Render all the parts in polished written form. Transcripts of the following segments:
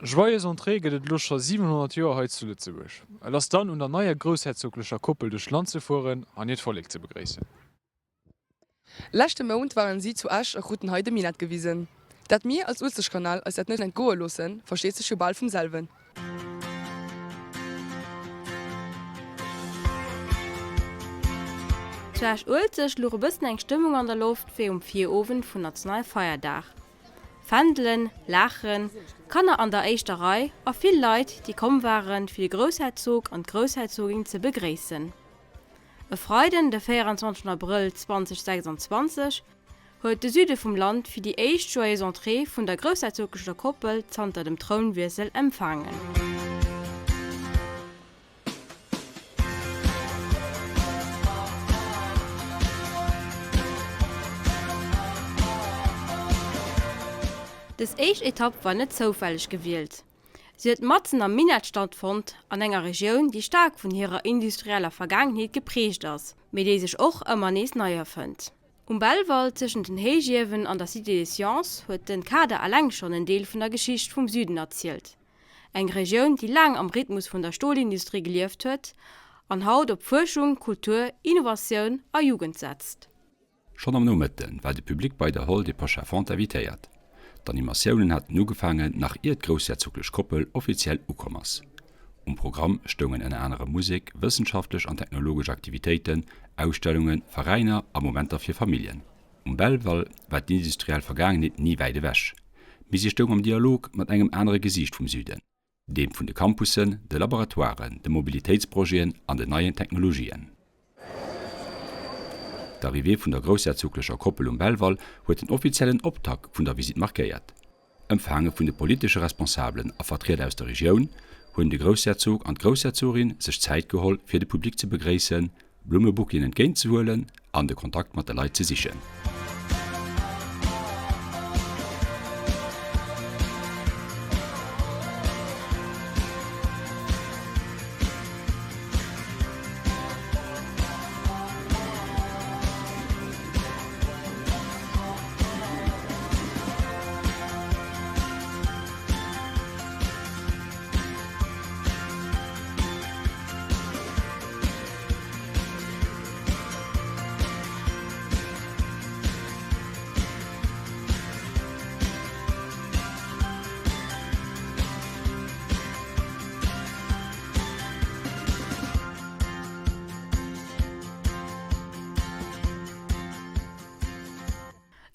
Joyeuse Entrée gëtt et elo scho 700 Joer hei zu Lëtzebuerg. Et ass dann un der neier groussherzoglecher Koppel duerch d'Land ze fueren an hiert Vollek ze begréissen. Leschte Mount waren si zu Esch a kruten hei de Minett gewisen. Dat mir als Uelzechtkanal eis dat net entgoe loossen, versteet sech jo bal vum selwen. Zu Esch-Uelzecht luch e bëssen eng Stëmmung an der Loft wéi um Virowend vun Nationalfeierdag. Fändelen, Laachen, Kanner an der éischter Rei a vill Leit, déi komm waren, fir de Groussherzog an d'Groussherzogin ze begréissen. E Freiden, de 24 Abrëll 2026, huet de Süde vum Land fir déi éischt Joyeuse Entrée vun der groussherzoglecher Koppel zanter dem Trounwiessel empfaangen. Dës éischt Etapp war net zoufälleg gewielt. Si huet matzen am Minett stattfonnt, an enger Regioun, déi staark vun hirer industrieller Vergaangenheet gepreegt ass, mee déi sech och ëmmer nees nei erfënnt. Um Belval, tëschent den Héichiewen an der Cité des Sciences, huet den Kader eleng schonn en Deel vun der Geschicht vum Süden erzielt. Eng Regioun, déi laang am Rhythmus vun der Stolindustrie gelieft huet an haut op Fuerschung, Kultur, Innovatioun a Jugend setzt. Schonn am Nomëtte war de Public bei der Hall des Pochafante invitéiert. D'Animatiounen haten ugefaangen, nach ier d'groussherzoglech Koppel offiziell ukomm ass. Um Programm stoungen ënner anerem Musek, wëssenschaftlech an technologesch Aktivitéiten, Ausstellungen, Veräiner a Momenter fir Familljen. Um Belval war d'industriell Vergaangenheet ni wäit ewech, mee si stoung am Dialog mat engem anere Gesiicht vum Süden. Deem vun de Campussen, de Laboratoiren, de Mobilitéitsprojeten an den neien Technologien. D'Arrivée vun der groussherzoglecher Koppel um Belval huet den offiziellen Optakt vun der Visitt markéiert. Empfaange vun de politesche Responsabelen a Vertrieder aus der Regioun, hunn de Groussherzog an d'Groussherzogin sech Zäit geholl, fir de Public ze begréissen, Blummebouqueten entgéint ze huelen an de Kontakt mat de Leit ze sichen.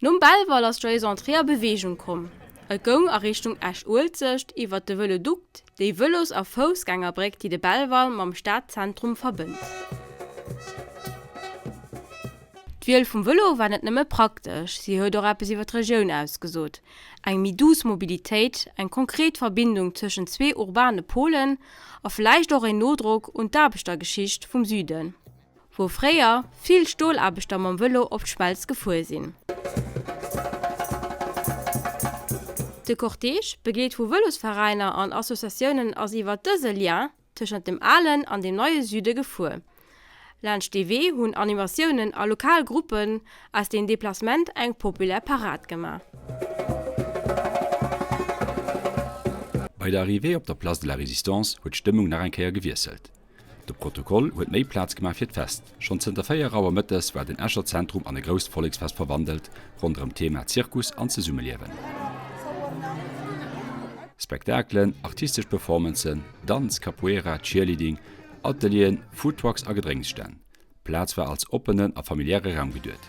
Nom Belval ass d'Joyeuse Entrée a Beweegung komm. Et goung a Richtung Esch-Uelzecht iwwer de Vëlodukt, déi Vëlos a Foussgängerbréck, déi de Belval mam Stadzentrum verbënnt. D'Wiel vum Vëlo war net nëmme praktesch, si huet och eppes iwwer d'Regioun ausgesot, eng méi douce Mobilitéit, eng konkret Verbindung tëschent zwee urbane Polen a vläicht och een Nodrock un d'Aarbechtergeschicht vum Süden. Wou fréier vill Stolaarbechter mam Vëlo op d'Schmelz gefuer sinn. De Cortège, begleet vu Vëlosveräiner an Associatiounen, ass iwwer dëse Lien tëschent dem alen an dem neie Süde gefuer. Laanscht dee Wee hunn Animatiounen a lokal Gruppen aus dem Deplacement eng populär Parad gemaach. Bei der Arrivée op der Place de la Résistance huet d'Stëmmung nach eng Kéier gewiesselt. De Protokoll huet méi Plaz gemaach fir d'Fest. Schonn zënter 4 Auer mëttes war den Escher Zentrum an e grousst Volleksfest verwandelt, ronderëm d'Thema Zirkus an Zesummeliewen. Spektakelen, artistesch Performancen, Danz, Capoeira, Cheerleading, Atelieren, Foodtrucks a Gedrénksstänn. D'Plaz war als oppenen a familiäre Raum geduet.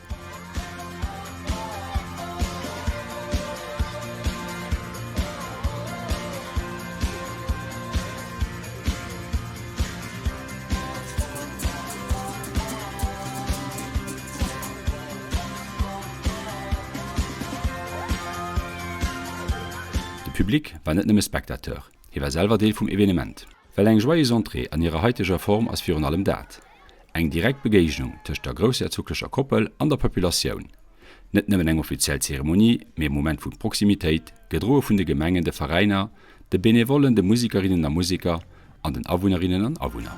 De Public war net nëmme Spectateur, hie war selwer Deel vum Evenement. Well eng Joyeuse Entrée an hirer haiteger Form ass virun allem dat, Eng direkt Begéignung tëscht der groussherzoglecher Koppel an der Populatioun. Net nëmmen eng offiziell Zeremonie, mee e Moment vu Proximitéit, gedroe vun de Gemengen, de Veräiner, de Benevollen, de Musekerinnen a Museker an den Awunnerinnen an Awunner.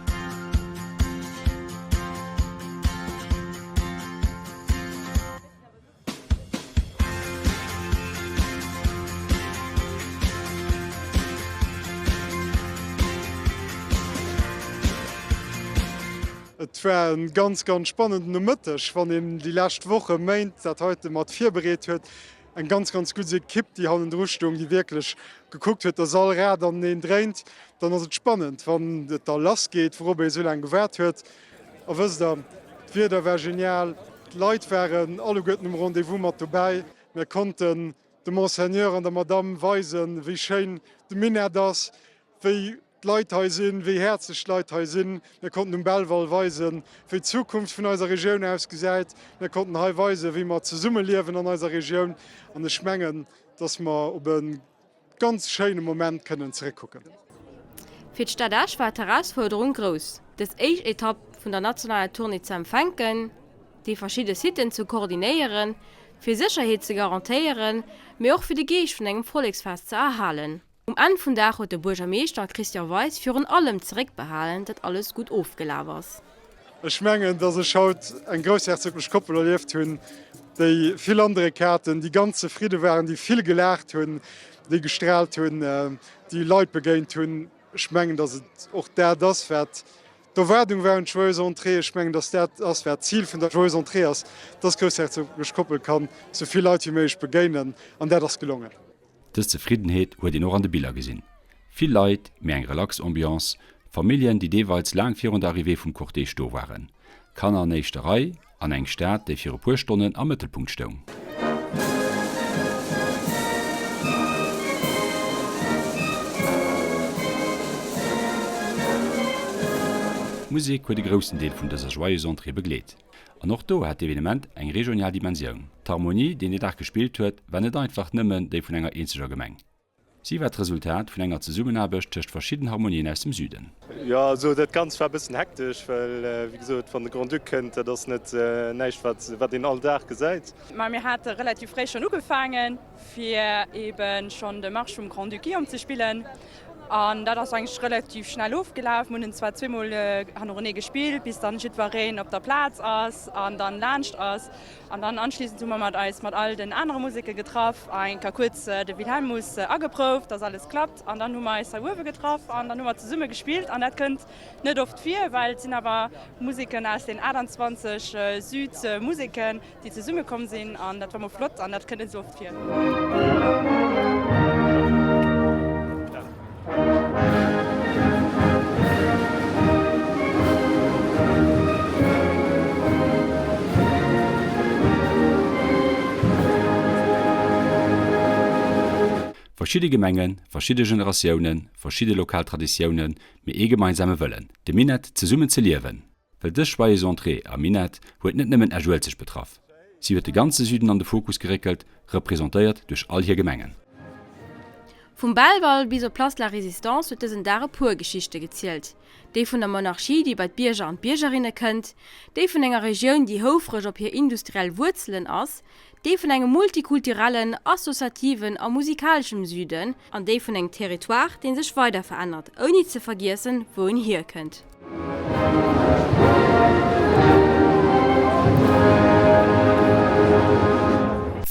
Et war e ganz, ganz spannenden Nomëtteg, wann een déi lescht Wochen, Méint dat heite mat virbereet huet. Eng ganz, ganz gutt Ekipp, déi hannendru stoung, déi wierklech gekuckt huet, dass all Rad aneneen dréint. Dann ass et spannend, wann et da lassgeet, wourop ee sou laang gewaart huet. A wësst Der, d'Wieder war genial, d'Leit waren alleguerten um Rendez-vous mat dobäi. Mir konnten dem Monseigneur an der Madame weisen, wéi schéin de Minett ass, wéi d'Leit hei sinn, wéi häerzlech d'Leit hei sinn. Mir konnten um Belval weisen, wéi d'Zukunft vun eiser Regioun ausgesäit. Mir konnten hei weisen, wéi mer zesummeliewen an eiser Regioun. An ech mengen, dass mer op e ganz schéine Moment kënnen zeréckkucken. Fir d'Stad Esch war d'Herausfuerderung grouss, dës éischt Etapp vun der nationaler Tournée ze empfänken, déi verschidde Siten ze koordinéieren, fir Sécherheet ze garantéieren, mee och fir de Geescht vun engem Volleksfest ze erhalen. Um Enn vum Dag huet de Buergermeeschter Christian Weis virun allem zeréckbehalen, datt alles gutt ofgelaf ass. Ech mengen, datt ech haut eng groussherzoglech Koppel erlieft hunn, déi vill Andréck haten, déi ganz zefridde waren, déi vill gelaacht hunn, déi gestraalt hunn, déi Leit begéint hunn. Ech mengen, datt et och dat ass, wat d'Erwaardung war un d'Joyeuse Entrée. Ech mengen, datt dat ass, wat d'Zil vun der Joyeuse Entrée ass, datt d'groussherzoglech Koppel kann esou vill Leit wéi méiglech begéinen, an dat ass gelongen. Dës Zefriddenheet huet een och an de Biller gesinn. Vill Leit, mee eng relax Ambiance, Familljen, déi deeweils laang virun der Arrivée vum Cortège do waren, Kanner an éischter Rei an eng Stad, déi fir e puer Stonnen am Mëttelpunkt stoung. D'Musek huet e groussen Deel vun dëser Joyeuse Entrée begleet. An och do hat d'Evenement eng regional Dimensioun. D'Harmonie, déi deen Dag gespillt huet, war net einfach nëmmen déi vun enger eenzeger Gemeng. Si war d'Resultat vun enger Zesummenaarbecht tëscht verschidden Harmonien aus dem Süden. Jo, also dat Ganzt war e bëssen hektesch, well wéi gesot, wann de Grand-Duc kënnt, dat ass net näischt, wat wat een all Dag gesäit. Mä mir hate relativ fréi schonn ugefaangen, fir eebe schonn de Marsch vum Grand-Duc Guillaume ze spillen. An dat ass eigentlech relativ schnell ofgelaf. Mir hunn en zwar zweemol hannerenee gespillt, bis dann jiddwereen op der Plaz ass an dann laanscht ass. An dann anschliessend hu mer mat eis mat all den anere Museke getraff a eng Kéier kuerz de Wilhelmus ageprouft, dass alles klappt. An dann hu mer eis hei uewe getraff an dann hu mer zesumme gespillt. An dat kënnt net oft vir, well et sinn awer Museken aus den 28 Südmuseken, déi zesumme komm sinn an dat war mol flott an dat kënnt net esou oft vir. Verschidde Gemengen, verschidde Generatiounen, verschidde lokal Traditiounen, mee ee gemeinsame Wëllen, de Minett zesummen ze liewen. Well dës Joyeuse Entrée am Minett huet net nëmmen Esch-Uelzecht betraff, si huet de ganze Süden an de Fokus geréckelt, representéiert duerch all hir Gemengen. Vum Belval bis op d'Place de la Résistance huet dësen Dag e puer Geschichte gezielt. Déi vun der Monarchie, déi bei d'Bierger an d'Biergerinne kënnt, déi vun enger Regioun, déi houfreg op hir industriell Wuerzelen ass, déi vun engem multikulturellen, associativen a musikaleschem Süden, an déi vun engem Territoire, dee sech weider verännert, ouni ze vergiessen, wou en hierkënnt.